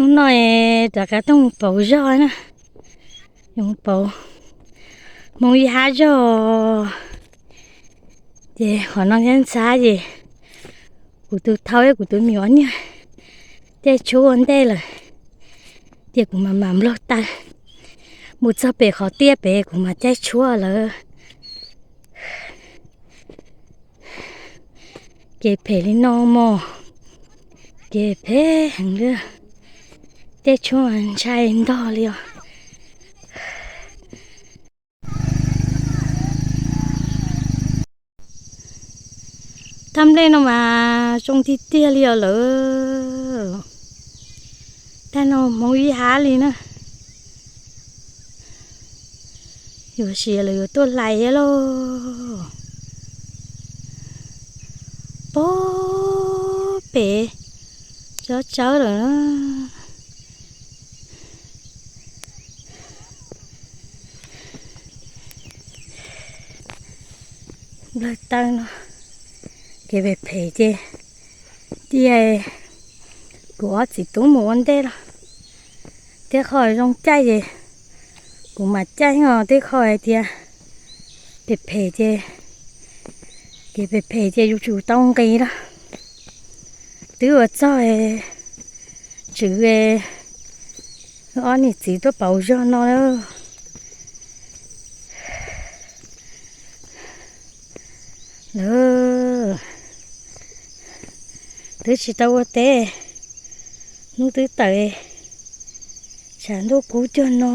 Hnub no rov qab tuaj mus pauv zog na, mus pauv Hmoob Ib Hab zog. Ces qhov no thiab ntxhab ces kuv tus thau thiab kuv tus me nyuam ob niag caij tshuab ua ntej lawm, ces kuv mam mam nploog taw mus txog pem qhov tiaj pem kuv mam caij tshuab lawm. Kev phem li no mog, kev phem heev li, caij tshuab ntshai ntog li os. Thaj nplej no mas zoo tiag tiag li os lawm. Tag no Hmoob Ib Hab li na. Yuav siav lawm yuav tuaj hlais thiab lauj. Pog pem tsawb tsawb lawm na. Nplawg taw no, kev phem phem ces cia kuv ob txiv tub mus ua ntej los. Tej qho zoo caij ces kuv mam caij os, tej qho hais tias phem phem ces, kev phem phem ces yuav tsum tau nqis los. Twb ua txog tswv ob niam txiv tuaj pauv zog no lawm. Lawv twb tsis tau ua teb, hnub twb tawm, tshav ntuj kub cuag no.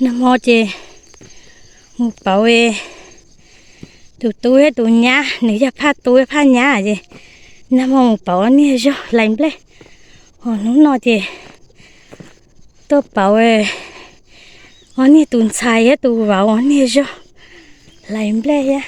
Nag hmo ces mus pauv tus tub thiab tus nyab, nws yog phaj tub thiab phaj nyab ces nag hmo mus pauv ob niag zog hlais nplej. Ho hnub no ces tuaj pauv ob niag tus ntxhais thiab tus vauv ob niag zog hlais nplej thiab.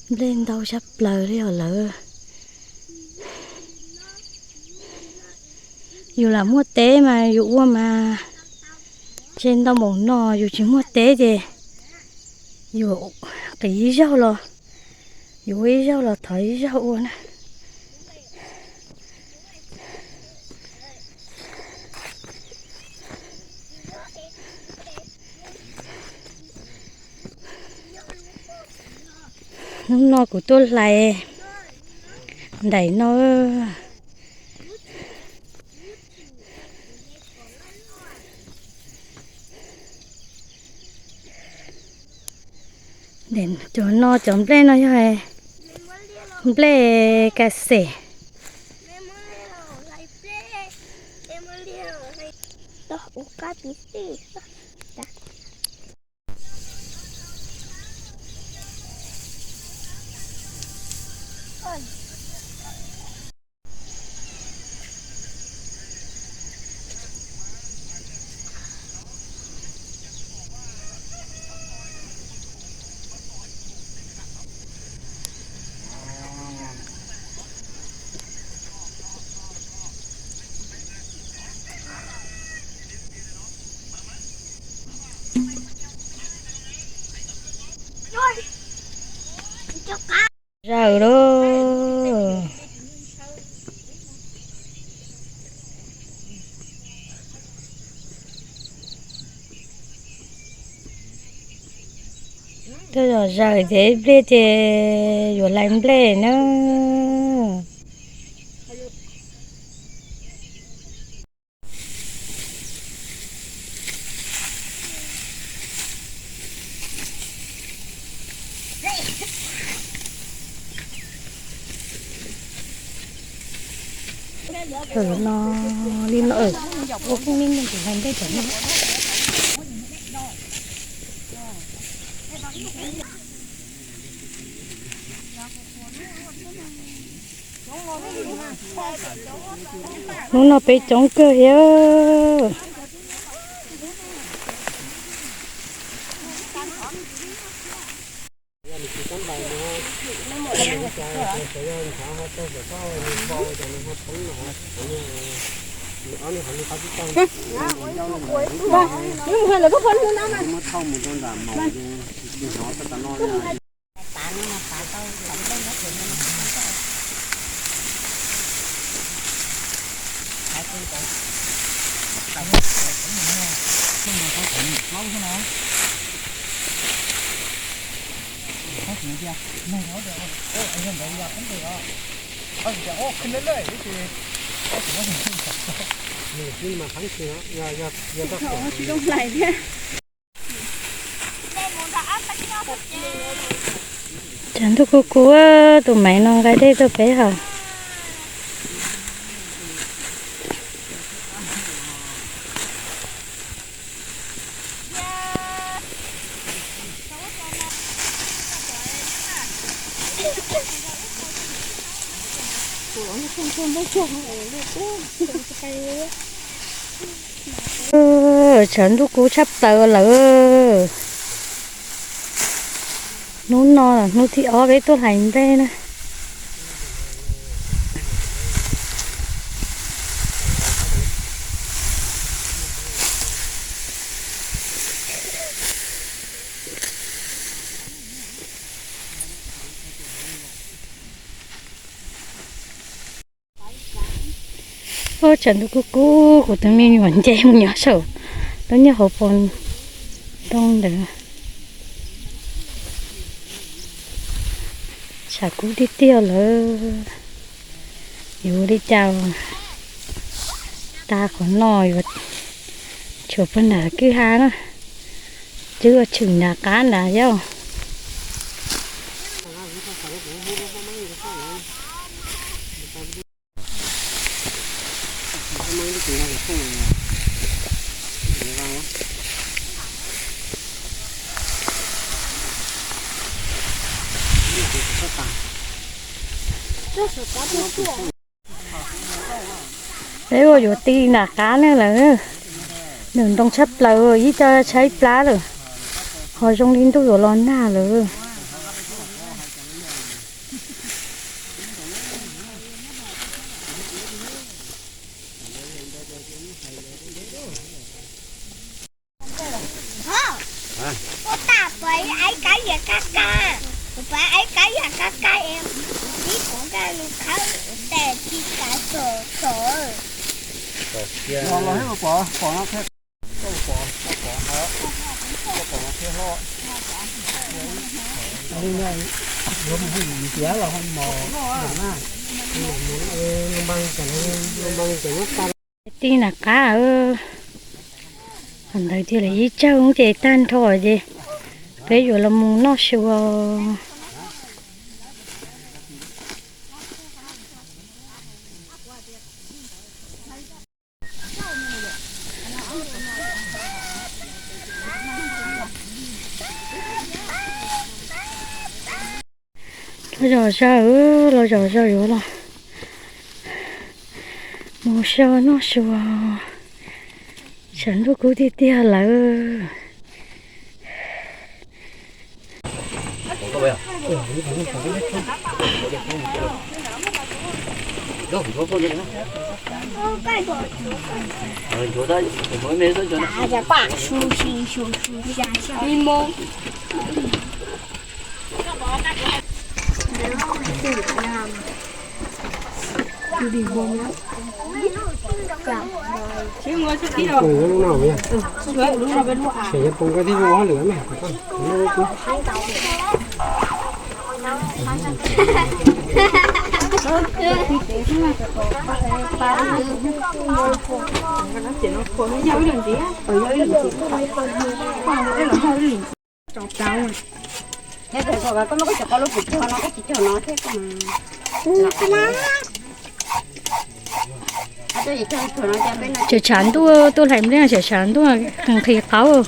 Nplej ntau tshaj plaws li os lawm. Yus lam muaj teb mas yus ua mas tsev ntau npaum no, yus tsis muaj teb ces yus qiv ib zaug los, yus ua ib zaug los thov ib zaug ua na. Hnub no kuv tuaj hlais nraim no. Cov no cov nplej no yog nplej kas xes. Zaws lauj. Tuaj zom zaws ces ib pliag ces yuav hlais nplej na. Cov no li no, ua phooj ywg tus hlais nplej cov no. Hnub no peb coob kawg thiab. Tshav ntuj kub kub, tus maiv no nqa dej tuaj peb haus. Tshav ntuj kub tshaj plaws lawm. Hnub no hnub thib ob peb tuaj hlais nplej na. Ub, tshav ntuj kub kub, kuv tus me nyuam nce mus nyob saum lub nyuag hauv paus ntoo ntawd. Tshav kub tiag tiag lawm. Yuav ua li cas tas qhov no yuav tshuav puag nram kwj ha na. Twb ua tshwm nram qab nrad thiab. Peb ua yuav ti nram qab ne lawm. Nws ntoo tshaj plaws, ib co tshaib plab lawm, ho zoo li ntuj yuav los nag lawm. Ti nram qab, qhov ntawd tiag li ib tsawg ces tag nrho ces peb yuav los mus noj su. Los zom zaws, los zom zaws yuav los mus so noj su. Tshav ntuj kub tiag tiag lawm. Tseem tshav ntuj, tuaj hlais nplej tseem tshav ntuj, nqhis qaub,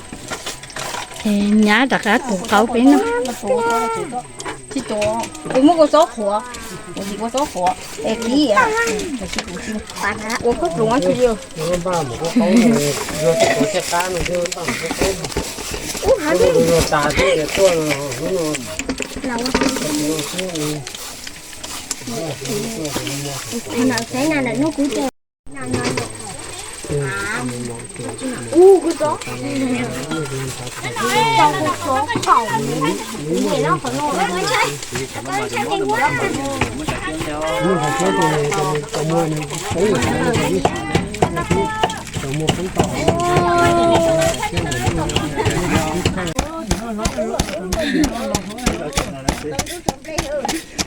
nyab rov qab tuav qaub peb noj. Tsis tuav, kuv muab kua txob qhuav, kuv tsis kua txob qhuav es kib, kuv tsis, kuv tsis ua khaub ploov tsis li.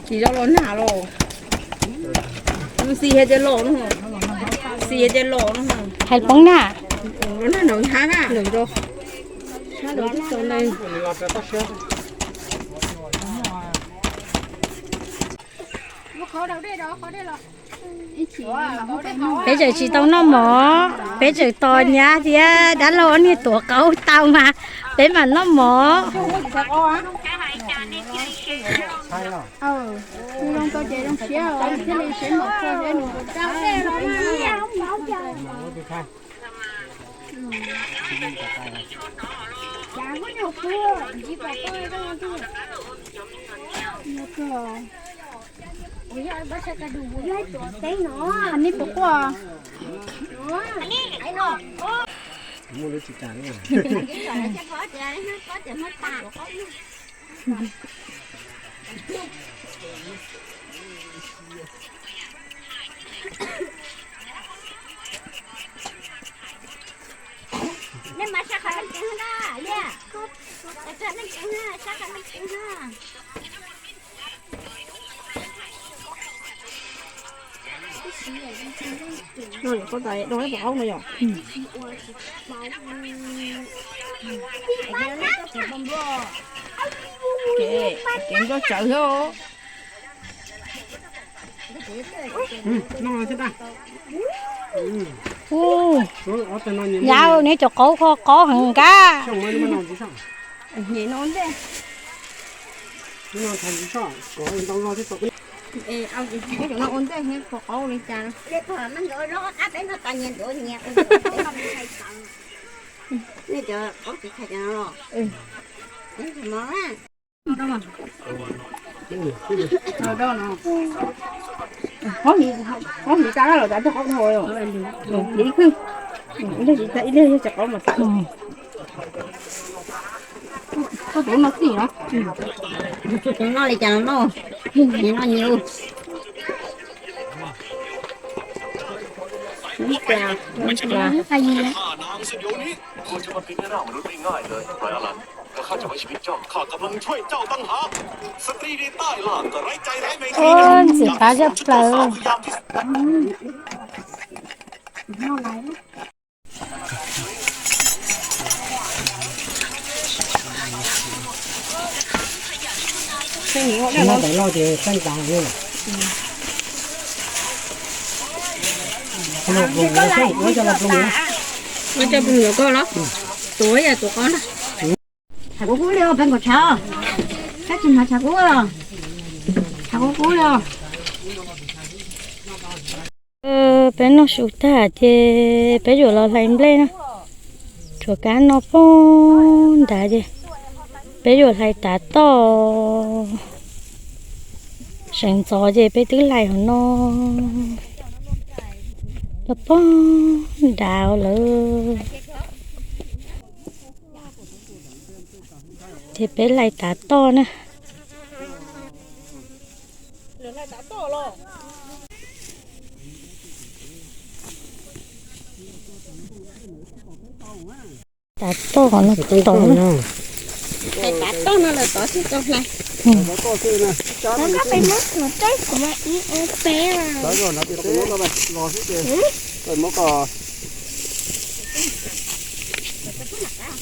Tsis zoo los nag los. Xis hais tias los no, xis hais tias los no. Hais poob na. Los nag no hab na. Sab los tib tau ne. Peb tseem tsis tau noj mov, peb tseem tos nyab thiab dab laug ob niag tuav qaub tau mas peb mam noj mov. Nej mas sab qhov leej tsev na, Liaj. Sab qhov leej tsev na, sab qhov leej tsev na. Koj tais do ib puas qaub no yom? Kev nplooj tsawv thiab. Yauj, neb cov qaub kho qaub heev kab. Qhob hliv tas lawm tas coj qaub dhau. Hliv ib leeg, ib leeg yog cov qaub mas tas. Koj tus no txij no. Tus no li cas no? Nyias no nyias. Ntxim qab zaj plaws. Ua cov ploos yuav koj los? Tuav yam tuav qov na. Tshav kub kub li os, peb nkaum tshav. Kab tsis hnav tshav kub los? Tshav kub kub li os. Peb noj su tag ces peb yuav los hlais nplej na. Tshuav kab no pog nrad ces peb yuav hlais tav toj. Seev ntxov ces peb twb hlais hauv no los pog nrad lawm. Ces peb hlais tav toj na. Tav toj no tod. Tav toj no lawm tod thiaj tau hlais.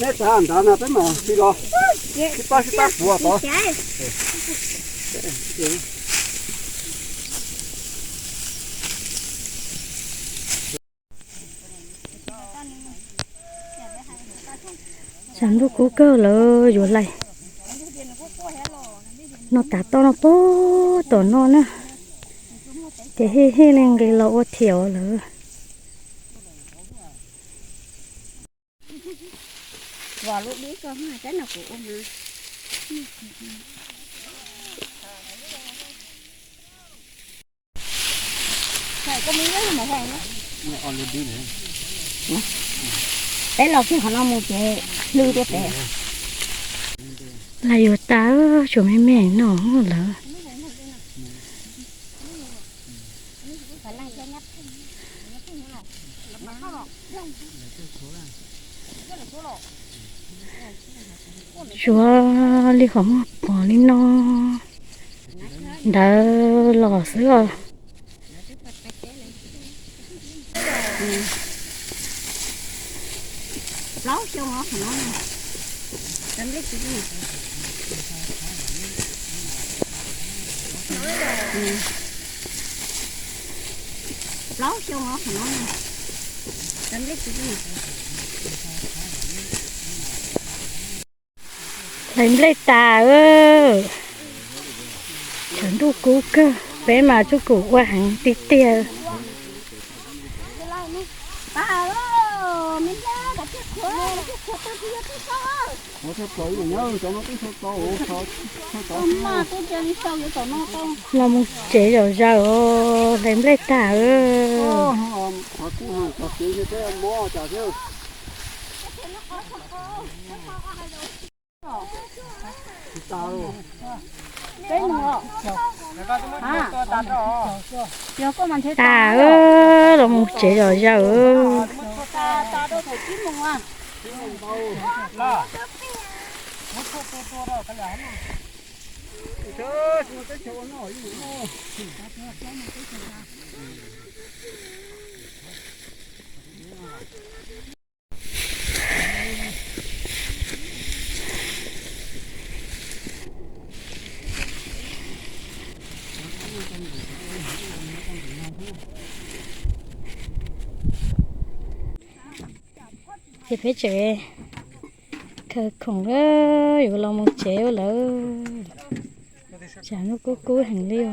Neb tsav ntawd no peb mam li los sib pab sib pab puav tod. Tshav ntuj kub kawg lawv yuav hlais. No tav toj no puag tom no na, ces hij hij li nqis los ua thiam lawm. Peb los kiag qhov no mus ces hlw tiag pem. Lawv yuav tas, tsuas me me no lawm. Tsuav li qhov muag pom li no ntawd los xwb os. Hlais nplej tas, tshav ntuj kub kawg, peb mas tsuj kaum ua heev tiag tiag. Los mus tsev zom zaws, hlais nplej tas. Tas, los mus tsev zom zaws. Ces peb tseem khaws khoom yuav los mus tsev lawm. Tshav ntuj kub kub heev li os.